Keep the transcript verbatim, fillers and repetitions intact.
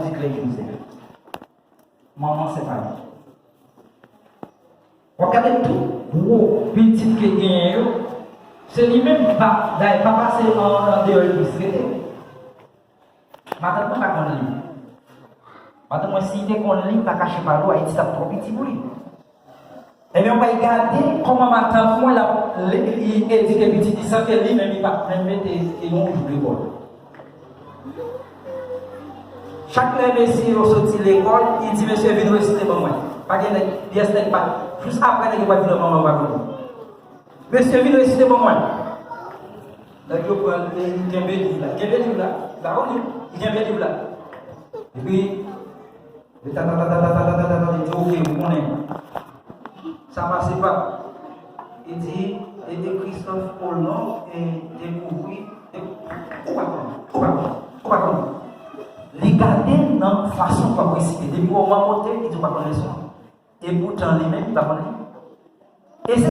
Di Clay Joseph. Manman Senpani. W ap gade tout gwo pitit ke genyen yo, se li menm ki pa, dayè, papa se an, andeyò legliz rete. Matant mwen pa konn li. Matant mwen, si li te konn li, li pa kache pa dlo, Ayiti t ap twò piti pou li. Ebyen, w pral gade kòman matant mwen l ap li, li edike pitit li san ke li menm li pa menm mete yon jou lekòl. Chak lè mesye yo soti lekòl, li di, "Mesye, vin resite ban mwen." Pa gen nèg, pyès nèg pa, jis apre nèg yo pral vin nan manman yo pa konnen. "Mesye, vin resite ban mwen." Nèg yo pran, li kenbe liv la. Kenbe liv la. Li pa konn li. Li kenbe liv la. Epi, li ta, ta, ta, li di, "Oke, m konnen." Sa pase pa. Li di, e, e Christophe Colomb, e, dekouvri, e, ou pa konnen, ou pa konnen, ou pa konnen. Li gade nan fason w ap resite. Depi w wè w mamote, li di w pa konn leson an. Epoutan, li menm, li pa konn li. E se